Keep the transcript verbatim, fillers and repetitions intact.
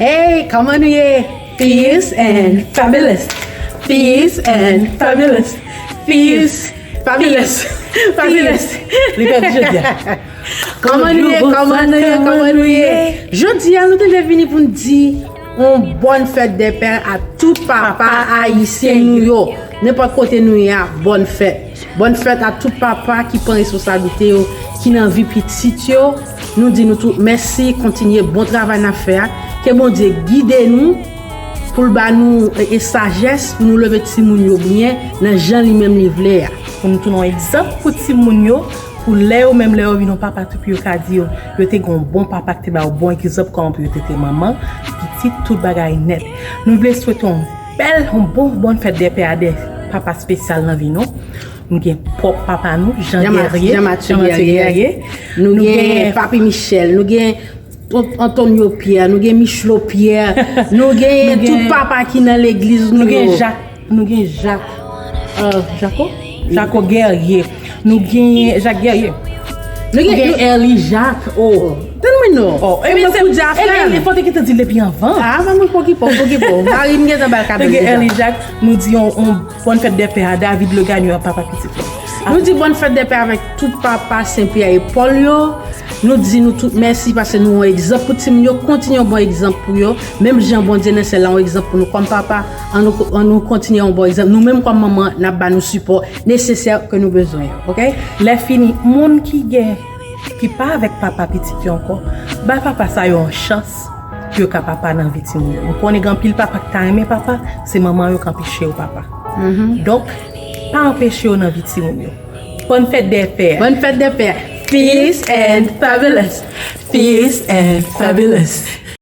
Hey, kòman nou ye? Fierce and fabulous. Fierce and fabulous. Fierce, fabulous. Fabulous. Li pèdi jodi a. Kòman nou ye? Kòman nou ye? Kòman nou ye? Jodi a, nou te vle vini pou n di yon bòn fèt dè pè a tout papa ayisyen nou yo. Nenpòt kote nou ye a, bòn fèt. Bòn fèt a tout papa ki pran responsablite yo, ki nan vi pitit yo. Nou di nou tout mèsi, kontinye bon travay n ap fè a. Ke Bondye gide nou pou l ba nou e, e sajès pou nou leve timoun yo byen nan jan li menm li vle a. Pou nou tounen yon egzanp pou timoun yo, pou lè yo menm lè yo vin yon papa tou pou yo ka di yo, yo te gen yon bon papa ki te ba yo bon egzanp kòman pou yo trete manman, pitit, tout bagay nèt. Nou vle swete yon bèl, yon bon bòn fèt dè pè a dè papa espesyal nan vi nou. Nou gen pwòp papa nou, Jean Guerrier. Jean Mathieu Guerrier. Nou gen Papi Michel, nou gen Antonio Pierre, nou gen Michelo Pierre, nou gen tout papa ki nan legliz nou yo. Nou gen Jacques, nou gen Jacques, euh, Jaco? Jaco Guerrier. Nou gen Jacques Guerrier. Nou gen Erly Jacques. Oh. Tann mwen non. Oh, e mwen pou di afè. Fò te gentan di l depi anvan. Ah, mwen pokipo, pokipo. Mari m gentan ba l kado deja. Nou gen Erly Jacques, nou di yon, yon bòn fèt dè pè a David Legagneur, papa pitit la. Nou di bòn fèt dè pè avèk tout papa Sen Pyè e Pòl yo. Nou di nou tout mèsi paske nou yon egzanp pou timoun yo. Kontinye yon bon egzanp pou yo. Menm jan Bondye nan syèl la yon egzanp pou nou kòm papa, an nou, an nou kontinye yon bon egzanp. Nou menm kòm manman, n ap ba nou sipò nesesè ke nou bezwen yo, oke? Lè fini, moun ki gen, ki pa avèk papa pitit yo ankò, ba papa sa yo yon chans pou yo ka papa nan vi timoun yo. M konnen gen anpil papa ki ta renmen papa, se manman yo k anpeche yo papa. Donk, pa anpeche yo nan vi timoun yo. Bòn fèt dè pè. Bòn fèt dè pè. Fierce and fabulous. Fierce and fabulous.